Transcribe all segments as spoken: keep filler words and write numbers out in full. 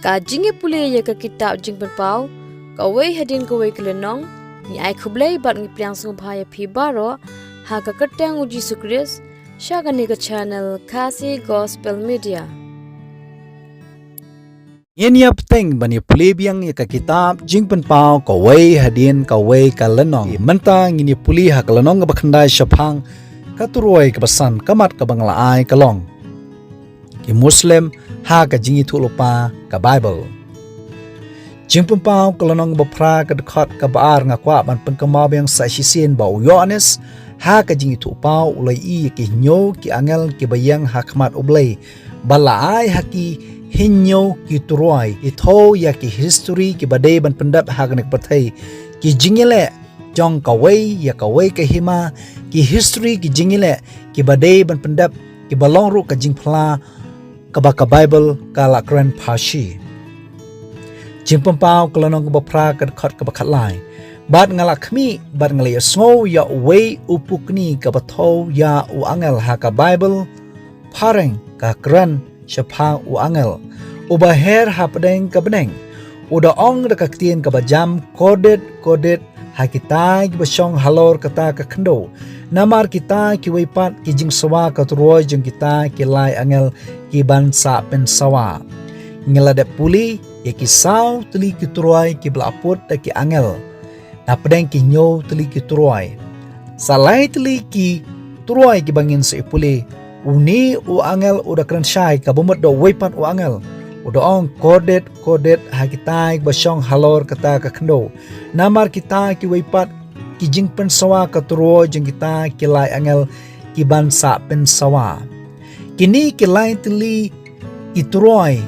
Ka jingïapule ïa ka kitab Jingpynpaw, kawei hadien kawei ka lynnong, ngi ai khublei bad ngi pdiang sngewbha ïa phi baroh, ha ka kyrteng u Jisu Khrist, sha kane ka channel Khasi Gospel Media. Ngin ïa bteng ban ïa pule biang ïa ka kitab Jingpynpaw kawei hadien kawei ka lynnong. Mynta ngin ïa pule ha ka lynnong kaba khyndai shaphang ka turoi kaba san, ka mat kaba nga la ai ka long: Ki Muslim ha ka jingïathuhlypa ka Baibl. Jingpynpaw ka lynnong kaba phra, ka dkhot kaba ar, nga kwah ban pynkynmaw biang sa shisien ba u Ïoannis ha ka Jingïathuhpaw u la ïohi ïa ki hynñiew ki angel kiba ïeng ha khmat U Blei, ba la ai ha ki hynñiew ki turoi, ki thew ïa ki histori kiba dei ban pyndep ha kane ka pyrthei, ki jingïaleh jong kawei ïa kawei ka hima, ki histori, ki jingïaleh kiba dei ban pyndep, kiba long ruh ka jingphla kaba ka Baibl ka la kren pharshi. Jingpynpaw ka lynnong kaba phra, ka dkhot kaba khatlai. Bad nga la khmih bad nga la ïohsngew ïa uwei u pukni kaba thew ïa u angel ha ka Baibl phareng, ka kren shaphang u angel uba her hapdeng ka bneng. U da ong da ka ktien kaba jam: Kordit, kordit ha kita kiba shong halor kata ka khyndew, namar kita kiwei pat ki jingsawa ka turoi jong kita ki lai angel ki ban sah pynsawa. Ngi la dep pule ïa ki saw tylli ki turoi kiba la put da ki angel napdeng ki hynñiew tylli ki turoi. Sa lai tylli ki turoi kiba ngin sa ïapule, une u angel u da kren shai, kaba mut da uwei pat u angel. U da ong: Kordit, kordit ha kita kiba shong halor kata ka khyndew, namar kita kiwei pat ki jingpynsawa ka turoi jong kita ki lai angel ki ban sah pynsawa. Kine ki lai tylli ki turoi,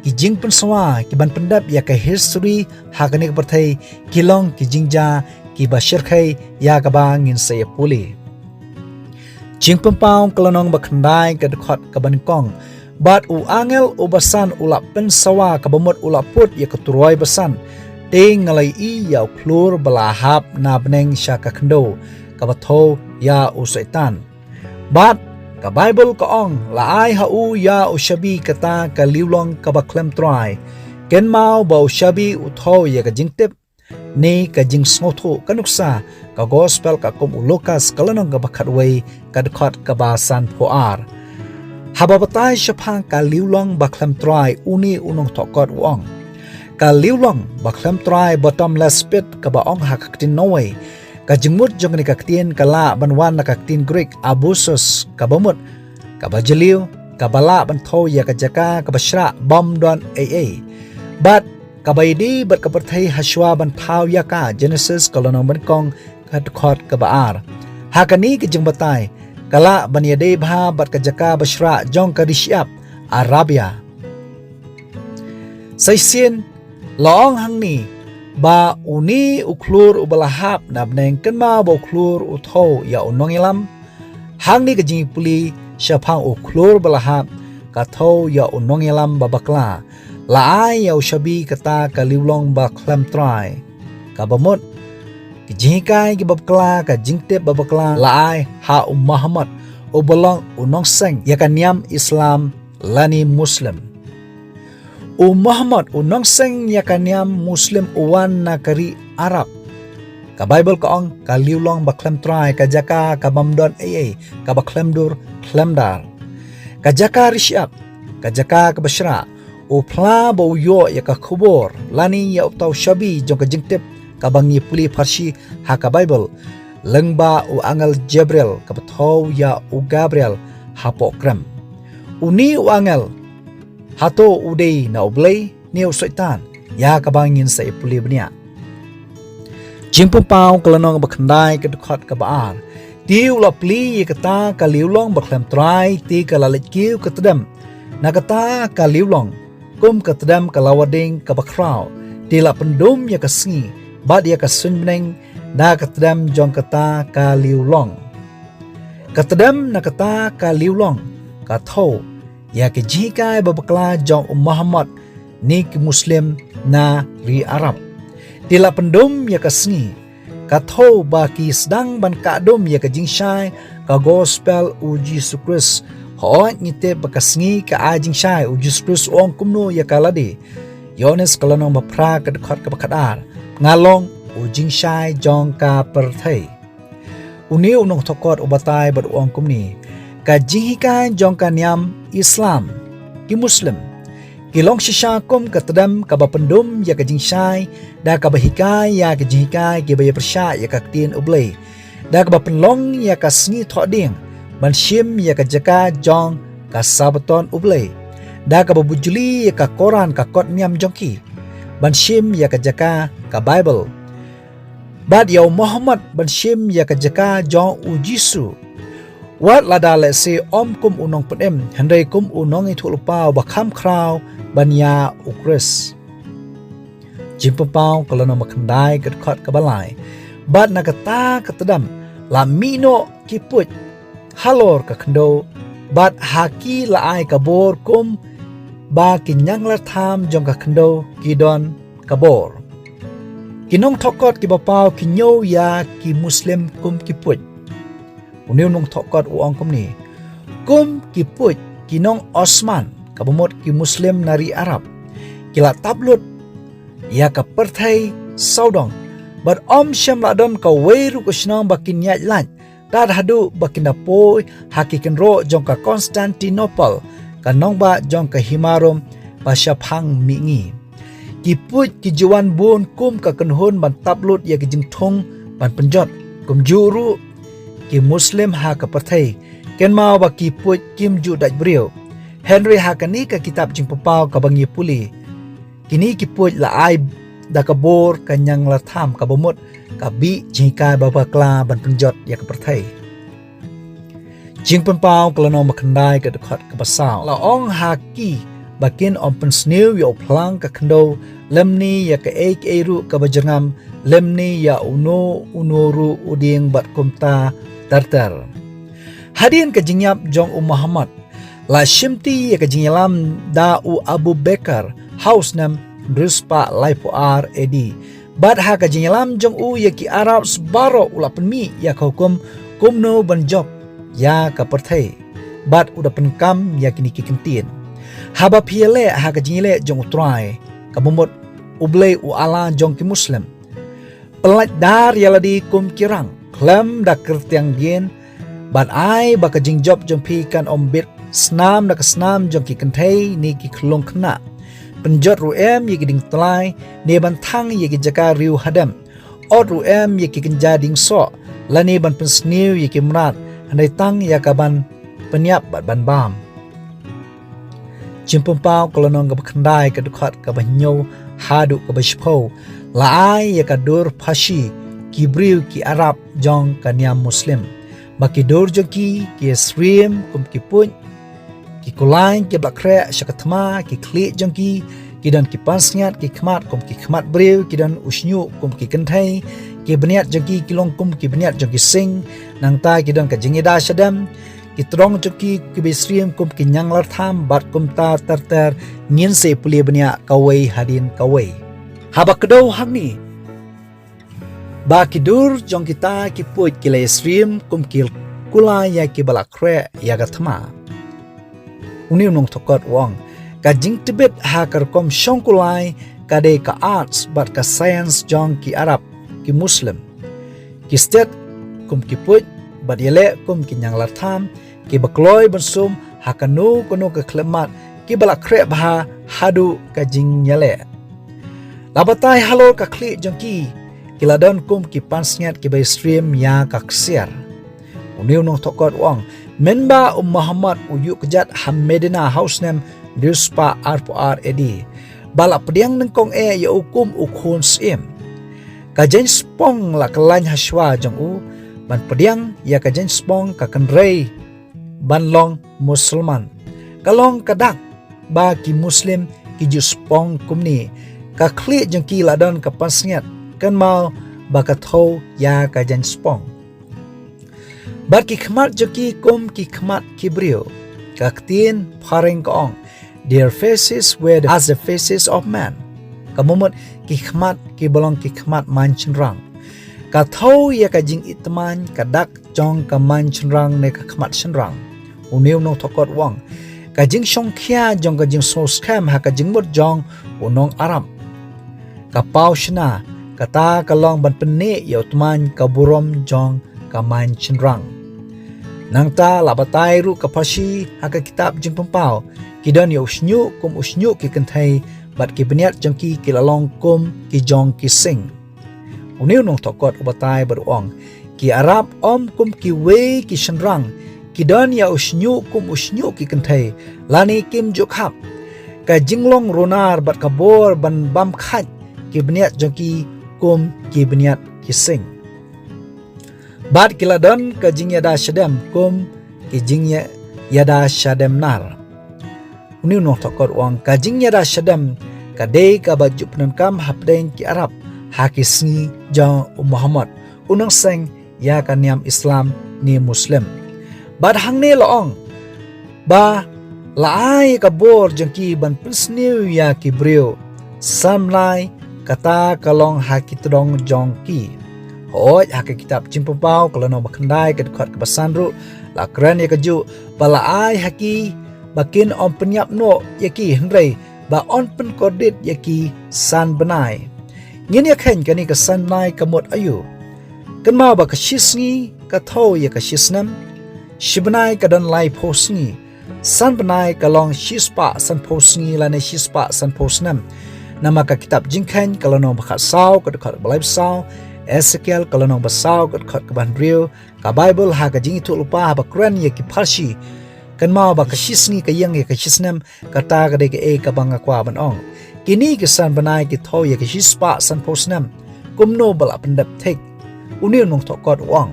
ki jingpynsawa ki ban pyndep ïa ka histori ha kane ka pyrthei, ki long ki jingjia kiba shyrkhei ïa kaba ngin sa ïapule. Jingpynpaw ka lynnong ba khyndai, ka dkhot kaba nyngkong. Bad u angel uba san u la pynsawa, kaba mut u la put ïa ka turoi ba san. Te nga la ïohi ïa u khlur ba la hap na bneng sha ka khyndew, kaba thew ïa u Soitan. Bad ka Baibl ka ong: La ai ha u ïa u shabi kata ka liwlong kaba khlem trai. Kynmaw ba u shabi u thew ïa ka jingtip ne ka jingsngewthuh. Ka nuksa, ka Gospel katkum u Lukas, ka lynnong kaba khatwei, ka dkhot kaba sanphew ar. Haba batai shaphang ka liwlong ba khlem trai, une u nongthoh kot u ong: Ka liwlong ba khlem trai, bottomless pit, kaba ong ha ka ktien Norway. Ka jingmut jong kane ka ktien ka lah ban wan na ka ktien Greek abyssos, kaba mut kaba jylliew, kaba lah ban thew ïa ka jaka kaba shrah bym don ei ei. Bad kaba ïadei bad ka pyrthei hashwa ban thaw ïa ka, Genesis ka lynnong ba nyngkong, ka dkhot kaba ar. Ha kane ka jingbatai ka lah ban ïadei bha bad ka jaka ba shrah jong ka ri shyiap Arabia. Sa shisien la ong hangne ba une u khlur uba la hap na bneng, kynmaw ba u khlur u thew ïa u nongïalam. Hangne ka jingpule shaphang u khlur ba la hap, ka thew ïa u nongïalam ba bakla. La ai ïa u shabi kata ka liwlong ba khlem trai, kaba mut ki jinghikai kiba bakla, ka jingtip ba bakla, la ai ha u Muhammad, uba long u nongseng ïa ka niam Islam lane Muslim. U Muhammad u nongseng ïa ka niam Muslim, u wan na ka ri Arab. Ka Baibl ka ong: Ka liwlong ba khlem trai, ka jaka kabym don ei ei, kaba khlem dur khlem dar, ka jaka ri shyiap, ka jaka kaba shrah. U phla ba u ïoh ïa ka khubor lane ïa uta u shabi jong ka jingtip kaba ngi pule pharshi ha ka Baibl, lyngba u angel Jibril, kaba thew ïa u Gabriel hapoh krem. Une u angel, hato u dei na U Blei ne u Soitan? Ïa kaba ngin sa ïapule bniah. Jingpynpaw ka lynnong ba khyndai, ka dkhot kaba ar. Te u la plie ïa kata ka liwlong ba khlem trai, te ka la leit kiew ka tdem na kata ka liwlong, kum ka tdem ka lawarding kaba khraw. Te la pyndum ïa ka sngi bad ïa ka suiñ bneng na ka tdem jong kata ka liwlong. Ka tdem na kata ka liwlong ka thew ïa ki jinghikai ba bakla jong u Muhammad ne ki Muslim na ri Arab. Te la pyndum ïa ka sngi, ka thew ba ki sdang ban kah dum ïa ka jingshai ka Gospel u Jisu Khrist. Hooid, ngi tip ba ka sngi ka ai jingshai, u Jisu Khrist u ong kumno ïa ka lade. Ïoannis ka lynnong ba phra ka dkhot kaba khatar, nga long u jingshai jong ka pyrthei. Une u nongthokot u batai bad u ong kumne, ka jinghikai jong ka niam Islam, ki Muslim, ki long shisha kum ka tdem kaba pyndum ïa ka jingshai da kaba hikai ïa ka jinghikai kiba ïapyrshah ïa ka ktien U Blei, da kaba pynlong ïa ka sngi thohdieng ban shim ïa ka jaka jong ka Sabaton U Blei, da kaba bujli ïa ka Koran, ka kot niam jong ki, ban shim ïa ka jaka ka Baibl, bad ïa u Muhammad ban shim ïa ka jaka jong u Jisu. Wat lada lehse ym kum u nongpynim, hynrei kum u nongïathuhlypa uba kham khraw ban ïa u Khrist. Jingpynpaw ka lynnong ba khyndai ka dkhot kaba lai. Bad na kata ka tdem la mih noh ki puit halor ka khyndew, bad ha ki la ai ka bor kumba ki ñianglartham jong ka khyndew ki don ka bor. Ki nongthokot kiba paw ki ñiew ïa ki Muslim kum ki puit. Une u nongthokot u ong kumne, kum ki puit, ki nong osman, kaba mut ki Muslim na ri Arab, ki la tap lut ïa ka pyrthei sawdong, bad ym shym la don kawei ruh ka shnong ba kin ïaid lait, tad haduh ba kin da poi ha ki kynroh jong ka Constantinople, ka nongbah jong ka Hima Rom ba shaphang mihngi. Ki puit ki ju wan bun kum ka kynhun ban tap lut ïa ki jingthung ban pynjot. Kumjuh ruh ki Muslim ha ka pyrthei, kynmaw ba ki puit kim ju dait briew. Hynrei ha kane ka kitab Jingpynpaw kaba ngi pule, kine ki puit la ai da ka bor ka ñianglartham, kaba mut ka bih jinghikai ba bakla ban pynjot ïa ka pyrthei. Jingpynpaw ka lynnong ba khyndai ka dkhot kaba saw, la ong ha ki ba kin ym pynsniew ïa u phlang ka khyndew, lymne ïa kaei kaei ruh kaba jyrngam, lymne ïa uno uno ruh u dieng, bad kumta ter ter. Hadien ka jingïap jong u Muhammad, la shimti ïa ka jingïalam da u Abu Bakar ha u snem hynriew spah laiphew ar A D. Bad ha ka jingïalam jong u ïa ki Arab baroh, u la pynmih ïa ka hukum kumno ban jop ïa ka pyrthei, bad u da pynkam ïa kine ki kyntien: Haba phi ïaleh ha ka jingïaleh jong U Trai, kaba mut U Blei U Allah jong ki Muslim, pynlait dar ïa lade kum ki rang, khlem da kyrtiang dien, bad ai ba ka jingjop jong phi kan ym bit snam da ka snam jong ki kynthei ne ki khyllung khynnah. Pynjot ruh em ïa ki dieng tyllai, ne ban thang ïa ki jaka riew hadem. Ot ruh em ïa ki kynja dieng soh, lane ban pynsniew ïa ki mrad, hynrei tang ïa ka ban pynïap bad ban bam. Jingpynpaw ka lynnong kaba khyndai ka dkhot kaba hynñiew haduh kaba shiphew, la ai ïa ka dur phasi ki briew ki Arab jong ka niam Muslim, ba ki dur jong ki ki ïasyriem kum ki puit, ki kulai kiba la khreh sha ka thma, ki khlieh jong ki ki don ki pansngiat ki khmat kum ki khmat briew, ki don u shñiuh kum ki kynthei, ki bniat jong ki ki long kum ki bniat jong ki sing, nangta ki don ka jingïada shadem, ki tdong jong ki kiba ïasyriem kum ki ñianglartham, bad kumta ter ter. Ngin sa ïa pule bniah kawei hadien kawei. Haba kdew hangne, ba ki dur jong kita ki puit ki la ïasyriem kum ki kulai ïa kiba la khreh ïa ka thma. Une u nongthokot u ong, ka jingtbit ha ka rukom shong kulai ka dei ka arts bad ka science jong ki Arab, ki Muslim. Ki stet kum ki puit, bad ïaleh kum ki ñianglartham, kiba kloi ban sum ha kano kano ka khyllipmat kiba la khreh bha haduh ka jingïaleh. La batai halor ka khlieh jong ki, ki la don kum ki pansngiat kiba ïasyriem ïa ka ksiar. Une u nongthokot u ong, mynba u Muhammad u ïuh kjat ha Medina ha u snem hynriew spah arphew ar A D, ba la pdiang nyngkong eh ïa u kum u khun syiem. Ka jaiñ spong la kyllain ha shuwa jong u ban pdiang ïa ka jaiñ spong ka kynrei ban long Musulman. Ka long ka dak ba ki Muslim ki ju spong kumne. Ka khlieh jong ki la don ka pansngiat, kynmaw ba ka thew ïa ka jaiñ spong. Bad ki khmat jong ki kum ki khmat ki briew. Ka ktien phareng ka ong, "Their faces were as the faces of men." Kaba mut ki khmat kiba long ki khmat man shynrang. Ka thew ïa ka jingitmaiñ ka dak jong ka man shynrang ne ka khmat shynrang. Une u nongthokot u ong, Ka jingshongkhia jong ka jingsngewskhem ha ka jingmut jong u nong Arab. Ka paw shna, kata ka long ban pynneh ïa u tmaiñ ka burom jong ka maiñ shynrang. Nangta la batai ruh ka pharshi ha ka kitab Jingpynpaw, ki don ïa u shñiuh kum u shñiuh ki kynthei, bad ki bniat jong ki ki la long kum ki jong ki sing. Une u nongthoh kot u batai bad u ong, ki Arab ym kum kiwei ki shynrang, ki don ïa u shñiuh kum u shñiuh ki kynthei, lane kim ju khap. Ka jinglong runar bad ka bor ban bam khait ki bniat jong ki kum ki bniat ki sing. Bad ki la don ka jingïada shadem kum ki jingïa-, ïada shadem nar. Une u nongthoh kot u ong, ka jingïada shadem ka dei kaba ju pyndonkam hapdeng ki Arab ha ki sngi jong u Muhammad, u nongseng ïa ka niam Islam ne Muslim. Bad hangne la ong ba la ai ka bor jong ki ban pynsniew ïa ki briew san bnai, kata ka long ha ki tdong jong ki. Hooid, ha ka kitab Jingpynpaw ka lynnong ba khyndai ka dkhot kaba san ruh la kren ïa kajuh, ba la ai ha ki ba kin ym pynïap noh ïa ki, hynrei ba yn pynkordit ïa ki san bnai. Ngin ïa kheiñ kane ka san bnai ka mut aïu. Kynmaw ba ka shi sngi ka thew ïa ka shi snem, shi bnai ka don laiphew sngi, san bnai ka long shispah sanphew sngi lane shispah sanphew snem. Namar ka kitab Jingkheiñ ka lynnong ba khatsaw ka dkhot kaba laiphew saw, Esekiel ka lynnong ba saw ka dkhot kaba hynriew, ka Baibl ha ka Jingïathuhlypa haba kren ïa ki pharshi. Kynmaw ba ka shi sngi ka ïeng ïa ka shi snem, kata ka dei kaei kaba nga kwah ban ong. Kine ki san bnai ki thew ïa ka shispah sanphew snem. Kumno ba la pyndep thik? Une u nongthoh kot u ong,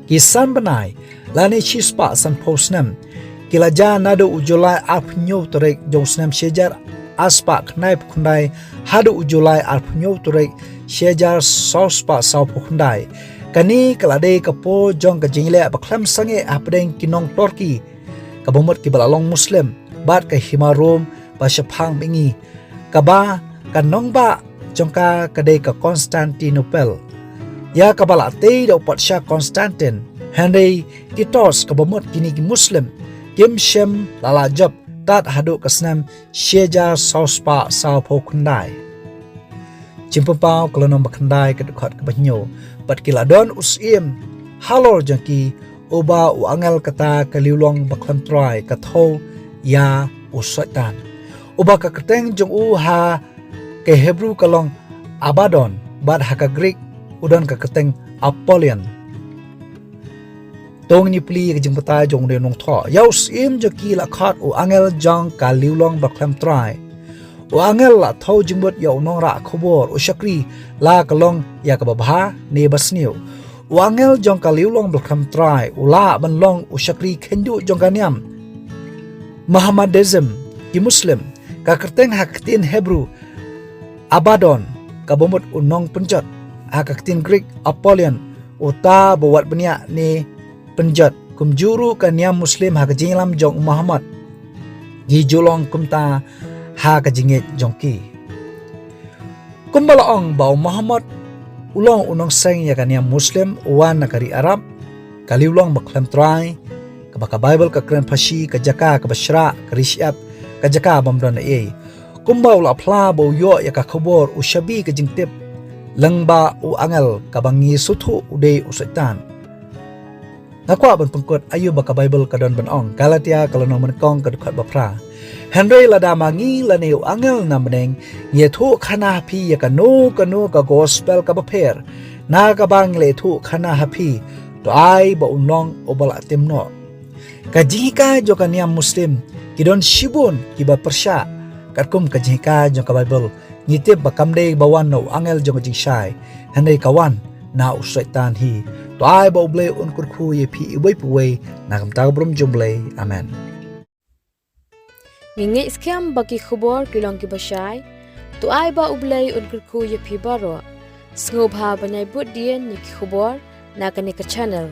ki san bnai lane shispah sanphew snem ki la jia naduh u July arphew hynñiew tarik jong u snem shi hajar arspah khyndaiphew khyndai haduh u July arphew hynñiew tarik shi hajar sawspah sawphew khyndai. Kane ka la dei ka por jong ka jingïaleh ba khlem sangeh hapdeng ki nong Turkey, kaba mut kiba la long Muslim, bad ka hima Rom ba shaphang mihngi, kaba ka nongbah jong ka ka dei ka Constantinople, ïa kaba la tei da u patsha Constantine. Hynrei ki Turks, kaba mut kine ki Muslim, kim shym la lah jop tad haduh ka snem shi hajar sawspah sawphew khyndai. Jingpynpaw ka lynnong ba khyndai ka dkhot kaba hynñiew, bad ki la don u syiem halor jong ki, uba u angel kata ka liwlong ba khlem trai ka thew ïa u Soitan, uba ka kyrteng jong u ha ka Hebru ka long Abaddon, bad ha ka Greek u don ka kyrteng Apollyon. To ngin ïa plie ka jingbatai jong une u nongthoh. Ïa u syiem jong ki la khot u angel jong ka liwlong ba khlem trai. U angel la thew jingmut ïa u nongrah khubor, u shakri, la ka long ïa kaba bha ne ba sniew. U angel jong ka liwlong ba khlem trai u lah ban long u shakri kheiñ duh jong ka niam Mohammedanism, ki Muslim. Ka kyrteng ha ka ktien Hebru Abaddon, kaba mut u nongpynjot, ha ka ktien Greek Apollyon, uta ba wad bniah ne pynjot. Kumjuh ruh ka niam Muslim ha ka jingïalam jong u Muhammad, ki ju long kumta ha ka jingngeit jong ki. Kumba la ong ba u Muhammad u long u nongseng ïa ka niam Muslim, u wan na ka ri Arab, ka liwlong ba khlem trai, kaba ka Baibl ka kren pharshi ka jaka kaba shrah, ka ri shyiap, ka jaka bym don ei ei. Kumba u la phla ba u ïoh ïa ka khubor, u shabi ka jingtip lyngba u angel, kaba ngi sngewthuh u dei u Soitan. Nga kwah ban pynkut aïu ba ka Baibl ka don ban ong. Galatia ka lynnong ba nyngkong ka dkhot ba phra. Hynrei lada ma ngi lane u angel na bneng ngi ïathuh khana ha phi ïa kano kano ka gospel kaba pher na kaba ngi la ïathuh khana ha phi, to ai ba un long uba la tim noh. Ka jinghikai jong ka niam Muslim ki don shibun kiba pyrshah. Katkum ka jinghikai jong ka Baibl, ngi tip ba kam dei ba wan na u angel jong ka jingshai, hynrei ka wan na u Soitan hi. To ai ba U Blei un kyrkhu ïa phi iwei pa iwei na ka bynta ka burom jong U Blei. Amen. Ngi ngeit skhem ba ki khubor ki long kiba shai. To ai ba U Blei un kyrkhu ïa phi baroh. Sngewbha ban ïai bud dien ïa ki khubor na kane ka channel.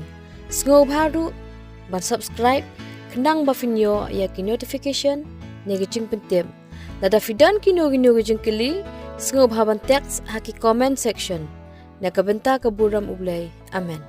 Sngewbha ruh ban subscribe, khnang ba phin ïoh ïa ki notification ne ki jingpyntip. Lada phi don kino kino ki jingkylli, sngewbha ban text ha ki comment section. Na ka bynta ka burom U Blei. Amen.